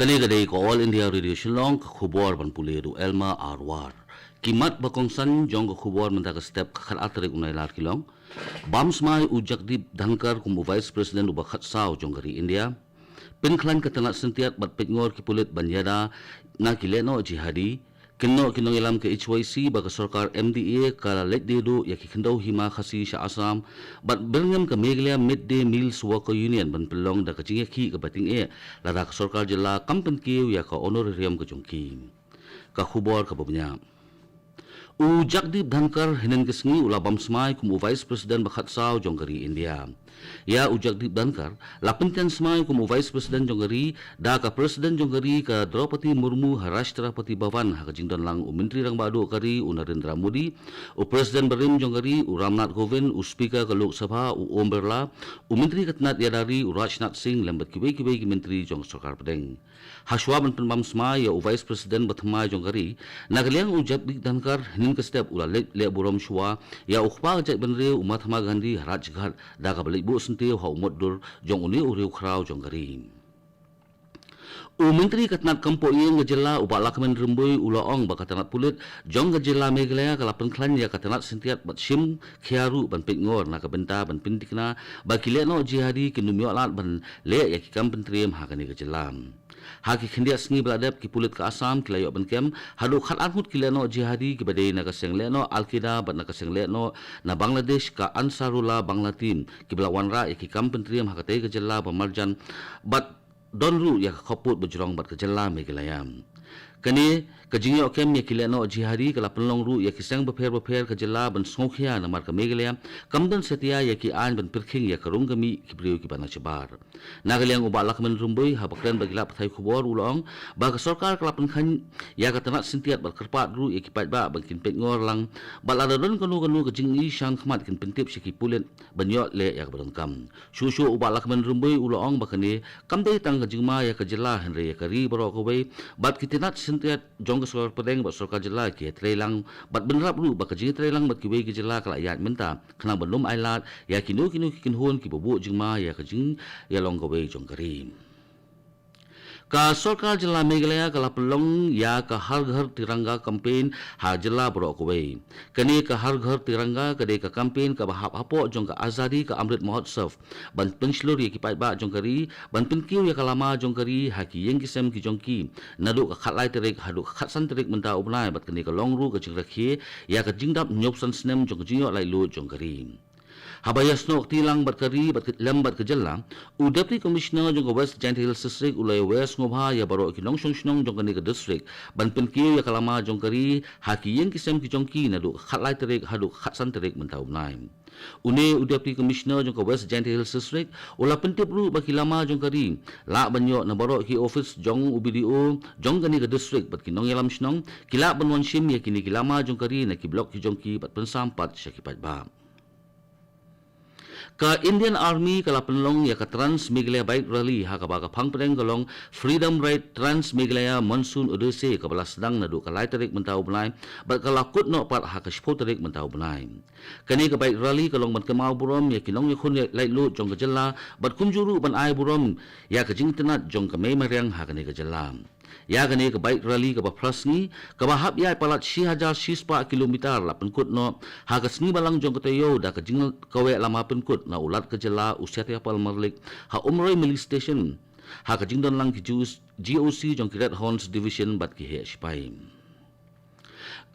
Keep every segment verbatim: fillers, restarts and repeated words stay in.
Kane ka dei ka All India Radio Shillong, ka khubor ban pule da u Elma Arwar. Ki mat ba kongsan jong ka khubor mynta ka step, ka khatar tarik u Nailar ki long: Bam smai u Jagdeep Dhankhar kum u Vice President uba khatsaw jong ka ri India. Pynkhlaiñ ka tnat syntiat bad peitngor ki pulit ban ïada na ki lehnoh jihadi. Kynnoh ki nongïalam ka H Y C ba ka sorkar M D A ka la leit die duh ïa ki khyndew hima Khasi sha Assam, bad byrngem ka Meghalaya Mid Day Meals Worker Union ban pynlong da ka jingïakhih kaba tyngeh, lada ka sorkar jylla kam pynkiew ïa ka honorarium ka jong ki. Ka khubor kaba bniah. U Jagdeep Dhankhar hynnin ka sngi u la bam smai kum u Vice President ba khatsaw jong ka ri India. Ïa u Jagdeep Dhankhar la pyntian smai kum u Vice President jong ka ri da ka President jong ka ri ka Droupadi Murmu ha Rashtrapati Bhavan, ha ka jingdon lang u Myntri Rangbah Duh ka ri u Narendra Modi, u President barim jong ka ri u Ramnath Kovind, u Speaker ka Lok Sabha u Om Birla, u Myntri ka tnat ïada ri u Rajnath Singh lem bad kiwei kiwei ki myntri jong ka sorkar pdeng. Hashwa ban pynbam smai ïa u Vice President ba thymmai jong ka ri, na ka liang u Jagdeep Dhankhar hynnin ka step u la leit leh burom shuwa ïa u kpa ka jaitbynriew u Mahatma Gandhi ha Rajghat, da kaba leit buh syntiew ha u mutdur jong une u riewkhraw jong ka ri. U Myntri ka tnat kam pohïing ka jylla u Bah Lahkmen Rymbui u la ong ba ka tnat pulit jong ka jylla Meghalaya ka la pynkhlaiñ ïa ka tnat syntiat bad shim khia ruh ban peitngor na ka bynta ban pynthikna ba ki lehnoh jihadi kin ym ïoh lad ban leh ïa ki kam pyntriem ha kane ka jylla. Ha ki khyndiat sngi ba la dep, ki pulit ka Assam ki la ïoh ban kem haduh khatar ngut ki lehnoh jihadi kiba dei na ka seng lehnoh Al-Qaeda bad na ka seng lehnoh na Bangladesh ka Ansarullah Bangla Team, kiba la wanrah ïa ki kam pyntriem ha katei ka jylla ba marjan bad don ruh ïa ka khylliput ba jrong bad ka jylla Meghalaya. Kane ka jingïoh kem ïa ki lehnoh jihadi ka la pynlong ruh ïa ki seng bapher bapher ka jylla ban sngewkhia namar ka Meghalaya kam don satia ïa ki aiñ ban pyrkhing ïa ka rung ka mih ki briew kiba na shabar. Na ka liang u Bah Lahkmen Rymbui, haba kren bad ki lad pathai khubor, u la ong ba ka sorkar ka la pynkhlaiñ ïa ka tnat syntiat bad kyrpad ruh ïa ki paidbah ba kin peitngor lang, bad lada don kano kano ka jingïashakhmat kin pyntip sha ki pulit ban ïoh leh ïa kaba donkam. Shuh shuh u Bah Lahkmen Rymbui u la ong ba kane kam dei tang ka jingma ïa ka jylla hynrei ïa ka ri baroh kawei, bad ki tnat syntiat jong ka sorkar pdeng bad sorkar jylla ki ïatreilang bad bynrap ruh ba ka jingïatreilang bad kiwei ki jylla ka la ïaid mynta, khnang ban ym ailad ïa kino kino ki kynhun kiba buh jingma ïa ka jingïalong kawei jong ka ri. Ka sorkar jylla Meghalaya ka la pynlong ïa ka Har Ghar Tiranga campaign ha jylla baroh kawei. Kane ka Har Ghar Tiranga ka dei ka campaign kaba hap hapoh jong ka Azadi Ka Amrit Mahotsav, ban pynshlur ïa ki paidbah jong ka ri ban pynkiew ïa ka lama jong ka ri ha ki ïing ki sem ki jong ki, naduh ka khatlai tarik haduh ka khatsan tarik mynta u bnai, bad kane ka long ruh ka jingrakhe ïa ka jingdap hynñiewphew san snem jong ka jingïoh laitluid jong ka ri. Haba ïasnoh kti lang bad ka ri bad ka, lem bad ka jylla, u Deputy Commissioner jong ka West Jaintia Hills District u la ïa wes sngewbha ïa baroh ki nongshong shnong jong kane ka district ban pynkiew ïa ka lama jong ka ri ha ki ïing ki sem ki jong ki naduh ka khatlai tarik haduh ka khatsan tarik mynta u bnai. Une u Deputy Commissioner jong ka West Jaintia Hills District u la pyntip ruh ba ki lama jong ka ri lah ban ïoh na baroh ki office jong u B D O jong kane ka district, bad ki nongïalam shnong ki lah ban wan shim ïa kine ki lama jong ka ri na ki block ki jong ki bad pynsam pat sha ki paidbah. Ka Indian Army ka la pynlong ïa ka Trans Meghalaya Bike Rally, ha kaba ka phang pdeng ka long Freedom Ride Trans Meghalaya Monsoon Odyssey, kaba la sdang naduh ka lai tarik mynta u bnai bad ka la kut noh pat ha ka shiphew tarik mynta u bnai. Kane ka bike rally ka long ban kynmaw burom ïa ki nongïakhun laitluid jong ka jylla bad kumjuh ruh ban ai burom ïa ka jingtynnat jong ka mei mariang ha kane ka jylla. Ïa kane ka bike rally kaba phra sngi, kaba hap ïaid palat shi hajar shi spah kilometer la pynkut noh ha ka sngi Balang jong ka taïew da ka jingkaweh lama pynkut na u Lat ka jylla u Satya Pal Malik ha Umroi Mili Station, ha ka jingdon lang ki G O C jong ki Red Horns Division bad ki heh shipai.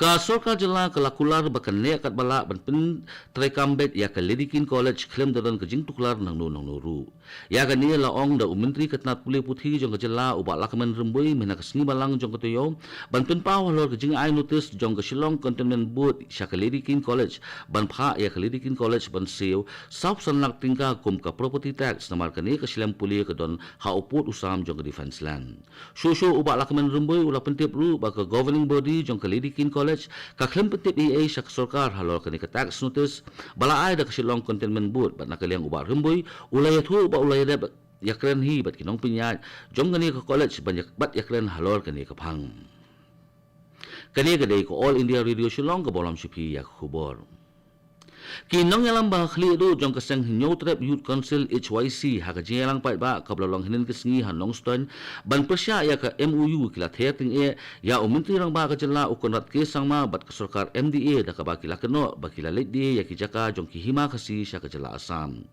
Ka sorkar jylla ka la kular ba kan neh katba lah ban pyntreikam beit ïa ka Lady Queen College khlem da don ka jingtuklar nangno nangno ruh. Ïa kane la ong da u Myntri ka tnat pule puthi jong ka jylla u Bah Lahkmen Rymbui mynhynne ka sngi Balang jong ka taïew, ban pynpaw halor ka jingai notis jong ka Shillong Cantonment Board sha ka Lady Queen College ban phah ïa ka Lady Queen College ban siew sawphew san lak tyngka kum ka property tax namar kane ka shlem pule ka don ha u pud u sam jong ka Defence Land. Shuh shuh u Bah Lahkmen Rymbui u la pyntip ruh ba ka governing body jong ka Lady Queen College ka khlem pyntip ei ei sha ka sorkar halor kane ka tax notice ba la ai da ka Shillong Cantonment Board, bad na ka liang u Bah Rymbui u la ïathuh ba u la ïadep ïakren hi bad ki nongpynïaid jong kane ka college ban ïa, bad ïakren halor kane ka phang. Kane ka dei ka All India Radio Shillong kaba lam sha phi ïa ka khubor. Ki nongïalam ba khlieh duh jong ka seng Hynñiewtrep Youth Council H Y C ha ka jingïalang paidbah kaba la long hynnin ka sngi ha Nongstoiñ ban pyrshah ïa ka M O U ki la ther tyngeh ïa u Myntri Rangbah ka jylla u Conrad K Sangma bad ka sorkar M D A da kaba ki la kynnoh ba ki la leit die ïa ki jaka jong ki hima Khasi sha ka jylla Assam.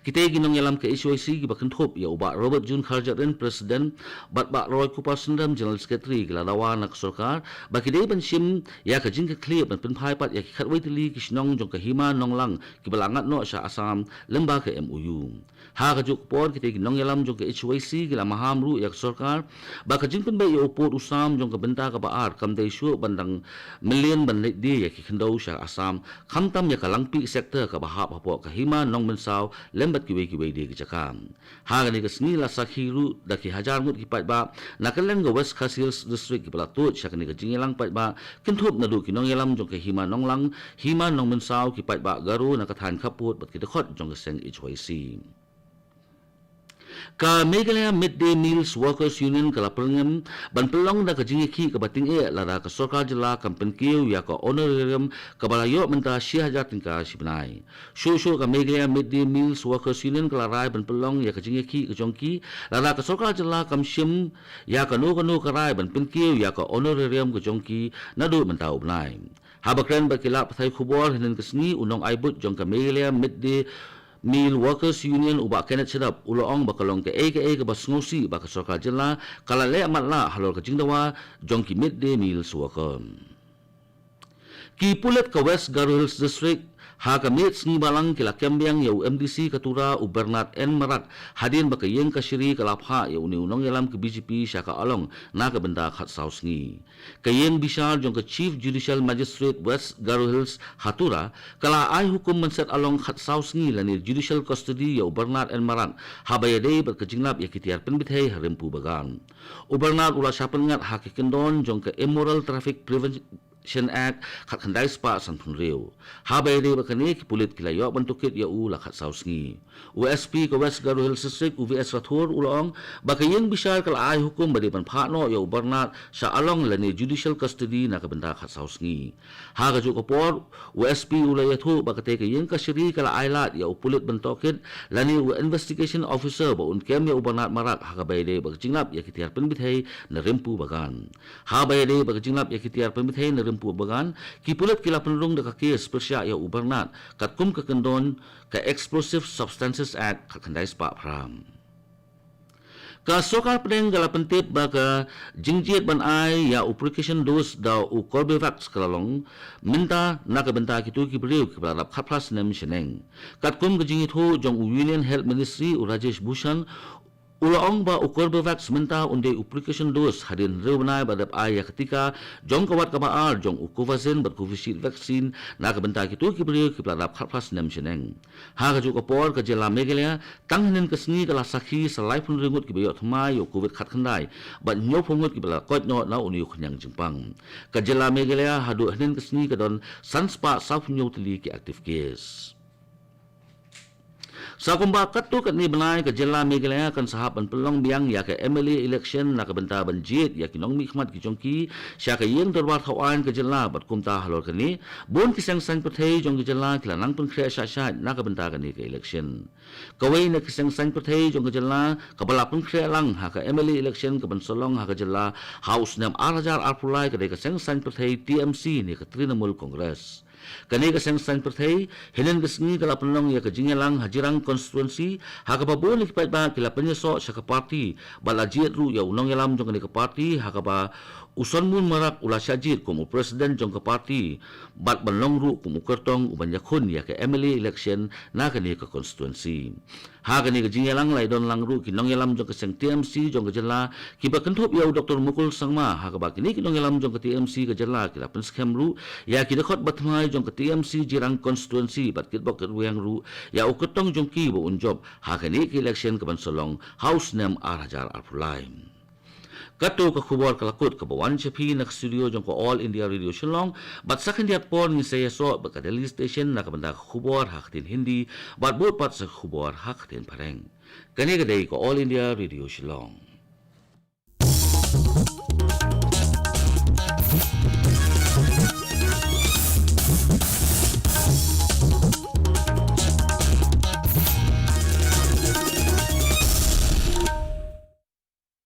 Kitei ki nongïalam ka H Y C kiba kynthup ïa u Bah Robert June Kharjahrin, President, bad Bah Roy Kupar Synrem, General Secretary, ki la dawa na ka sorkar ba ki dei ban shim ïa ka jingkitkhlieh ban pynphai pat ïa ki khatwei tylli ki shnong jong ka Hima Nonglang kiba la ngat noh sha Assam lyngba ka M O U. Ha kajuh ka por, kitei ki nongïalam jong ka H Y C ki la maham ruh ïa ka sorkar ba ka jingpynbeit ïa u pud u sam jong ka bynta kaba ar kam dei shuh ban dang mlien ban leit die ïa ki khyndew sha Assam, khamtam ïa ka Langpih sector kaba hap hapoh ka Hima Nongmynsaw lem bad kiwei kiwei de ki jaka. Ha kane ka sngi la sakhi ruh da ki hajar ngut ki paidbah na kylleng ka West Khasi Hills District kiba la tuid sha kane ka jingïalang paidbah, kynthup naduh ki nongïalam jong ka Hima Nonglang, Hima Nongmynsaw, ki paidbah Garo na ka thaiñ khappud bad ki dkhot jong ka seng H Y C. Ka Meghalaya Midday Meals Workers Union ka la pyrngem ban pynlong da ka jingïakhih kaba tyngeh lada ka sorkar jylla kam pynkiew ïa ka honorarium kaba la ïoh mynta shi hajar tyngka shi bnai. Shuh shuh ka Meghalaya Midday Meals Workers Union ka la rai ban pynlong ïa ka jingïakhih ka jong ki lada ka sorkar jylla kam shim ïa kano kano ka rai ban pynkiew ïa ka honorarium ka jong ki naduh mynta u bnai. Haba kren bad ki lad pathai khubor hynnin ka sngi, u nongai buit jong ka Meghalaya Midday Meal Workers Union u Bah Kenneth Shadap u la ong ba ka long kaei kaei kaba sngewsih ba ka sorkar jylla ka la leh matlah halor ka jingdawa jong ki midday meals worker. Ki pulit ka West Garo Hills District ha ka miet sngi Balang ki la kem biang ïa u M D C ka Tura u Bernard N Marak hadien ba ka ïing kashari ka la phah ïa une u nongïalam ka B J P sha ka Along na ka bynta khatsaw sngi. Ka ïing bishar jong ka Chief Judicial Magistrate West Garo Hills ha Tura ka la ai hukum ban set Along khatsaw sngi lane judicial custody ïa u Bernard N Marak haba ïadei bad ka jinglap ïa ki tiar pynbthei ha Rympu Bagan. U Bernard u la shah pynngat ha ka kyndon jong ka Immoral Traffic Prevention Act khatkhyndai spah sanphew hynriew. Haba ïadei bad kane, ki pulit ki la ïoh ban tohkit ïa u la khatsaw sngi. U S P ka West Garo Hills District u V S Rathore u la ong ba ka ïing bishar ka la ai hukum ba dei ban phah noh ïa u Bernard sha Along lane judicial custody na ka bynta khatsaw sngi. Ha kajuh ka por, u S P u la ïathuh ba katei ka ïing kashari ka la ai lad ïa u pulit ban tohkit lane u investigation officer ba un kem ïa u Bernard Marak ha kaba ïadei bad ka jinglap ïa ki tiar pynbthei na Rympu Bagan. Haba ïadei bad ka jinglap ïa ki tiar pynbthei na Rympu Bagan, ki pulit ki la pynrung da ka kes pyrshah ïa u Bernard katkum ka kyndon ka Explosive Substances Act khatkhyndai spah phra. Ka sorkar pdeng ka la pyntip ba ka jingjied ban ai ïa u precaution dose da u Corbevax ka la long mynta na ka bynta kito ki briew kiba la dap khatphra snem shaneng. Katkum ka jingïathuh jong u Union Health Ministry u Rajesh Bhushan, u la ong ba u Corbevax mynta un dei u precaution dose hadien hynriew bnai ba dep ai ïa ka tika jong ka wat kaba ar jong u Covaxin bad Covishield vaccine na ka bynta kito ki briew kiba la dap khatphra snem shaneng. Ha kajuh ka por, ka jylla Meghalaya tang hynnin ka sngi ka la sakhi sa laiphew hynriew ngut kiba ïoh thymmai ïa u Covid khatkhyndai bad hynñiewphew ngut kiba la koit noh na une u khñiang jingpang. Ka jylla Meghalaya haduh hynnin ka sngi ka don san spah sawphew hynñiew tylli ki active case. Sa kumba katto katne bnai, ka jylla Meghalaya kan sa hap ban pynlong biang ïa ka M L A election na ka bynta ban jied ïa ki nongmihkhmat ki jong ki sha ka ïing dorbar thaw aiñ ka jylla bad kumta halor kane, bun ki seng saiñ pyrthei jong ka jylla ki la nang pynkhreh shah shah na ka bynta kane ka election. Kawei na ki seng saiñ pyrthei jong ka jylla kaba la pynkhreh lang ha ka M L A election kaban sa long ha ka jylla ha u snem ar hajar arphew lai ka dei ka seng saiñ pyrthei T M C ne ka Trinamool Congress. Kane ka seng saiñ pyrthei hynnin ka sngi ka la pynlong ïa ka jingïalang ha Jirang constituency ha kaba bun na ki paidbah ki la pynïasoh sha ka party bad la jied ruh ïa u nongïalam jong kane ka party ha kaba u Sonmon Marak u la shah jied kum u president jong ka party bad ban long ruh kum u kyrtong u ban ïakhun ïa ka M L A election na kane ka constituency. Ha kane ka jingïalang la ïadon lang ruh ki nongïalam jong ka seng T M C jong ka jylla kiba kynthup ïa u Doctor Mukul Sangma, ha kaba kine ki nongïalam jong ka T M C ka jylla ki la pynskhem ruh ïa ki dkhot ba thymmai jong ka T M C Jirang constituency bad kitbok kitrwiang ruh ïa u kyrtong jong ki ba un jop ha kane ka election kaban sa long ha u snem ar hajar arphew lai. Kato ka khubor ka la kut kaba wan sha phi na ka studio jong ka All India Radio Shillong, bad sa khyndiat por ngin sa ïasoh bad ka Delhi Station na ka bynta ka khubor ha ka ktien Hindi, bad bud pat sa ka khubor ha ka ktien Phareng. Kane ka dei ka All India Radio Shillong.